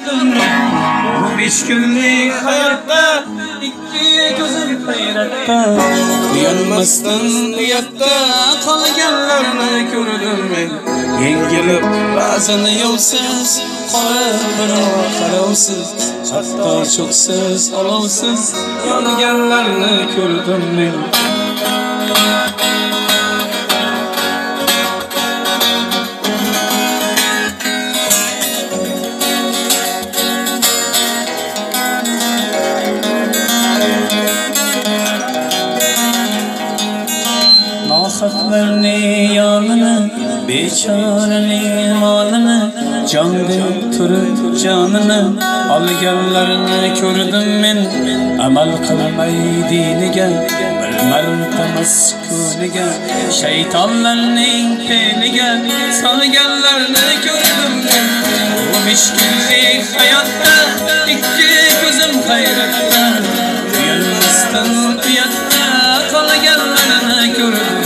Bu 5 kunlik hayotda ikki ko'zim hayratda, uyalmasdan uyatda qolganlarni ko'rdim men. Yengilib ba'zan yovsiz, qolib birov qarovsiz, hatto cho'qsiz, olovsiz yonganlarni ko'rdim men. Nohaqlarning yonini, bechoraning molini, jon deb turib jonini olganlarni ko'rdim men. Amal qilmay diniga, bir marta maskuniga, shaytonlarning fe'liga solganlarni ko'rdim men. Bu 5 kunlik hayotda ikki ko'zim hayratda, uyalmasdan uyatda qolganlarni ko'rdim.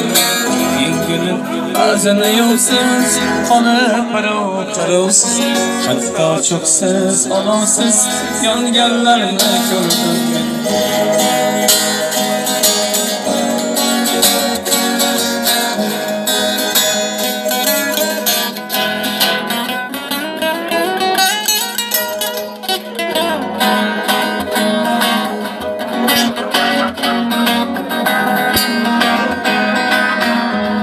Yengilib ba'zan yo'lsiz, qolib birov qarovsiz, hatto cho'qsiz, olovsiz yonganlarni ko'rdim men.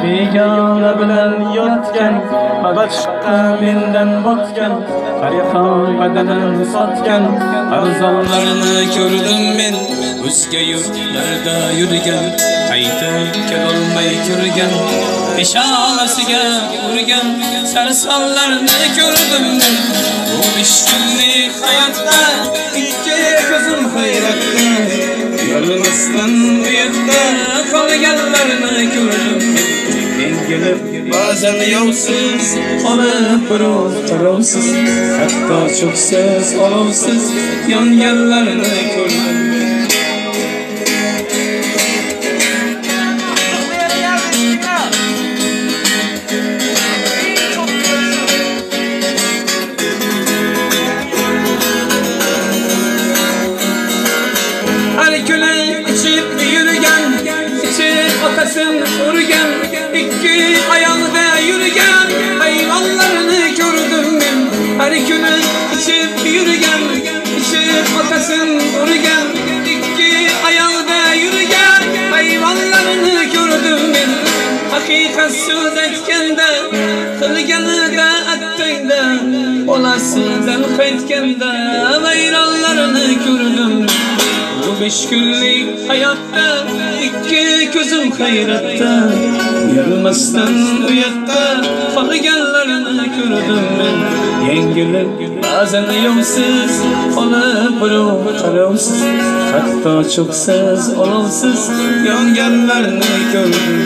Begona bilan yotgan, boshqa mendan botgan, har badanini sotgan arzonlarni ko'rdim men. O'zga yurtlarda yurgan, qaytib kelolmay turgan, peshonasiga urgan sarsonlarni ko'rdim men. Bu 5 kunlik hayotda ikki ko'zim hayratda, uyalmasdan uyatda qolganlarni ko'rdim men. Yengilib ba'zan yovsiz, qolib birov qarovsiz, hatto cho'qsiz, olovsiz yonganlarni ko'rdim. Har kuni ichib yurgan, ichib otasin urgan, ikki ayağında yürügen hayvanlarını gördüm men. Har kuni ichib yurgan, ichib otasin urgan, ikki ayağında yürügen hayvanlarını gördüm men. Haqiqat so'z aytganda, qilganida attangda, bolasidan qaytganda vayronlarni ko'rdim. Bu 5 kunlik hayotda ikki ko'zim hayratda, uyalmasdan uyatda qolganlarni ko'rdim men. Yengilib ba'zan yovsiz, qolib birov qarovsiz, hatto cho'qsiz, olovsiz yonganlarni ko'rdim.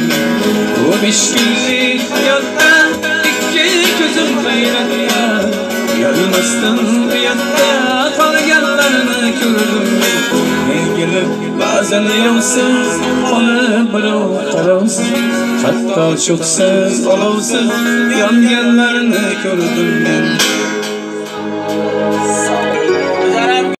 Bu 5 kunlik hayotda ikki ko'zim hayratda, uyalmasdan uyatda qolganlarni ko'rdim men. Yengilib ba'zan yovsiz, qolib birov qarovsiz, hatto cho'qsiz, olovsiz yonganlarni ko'rdim men.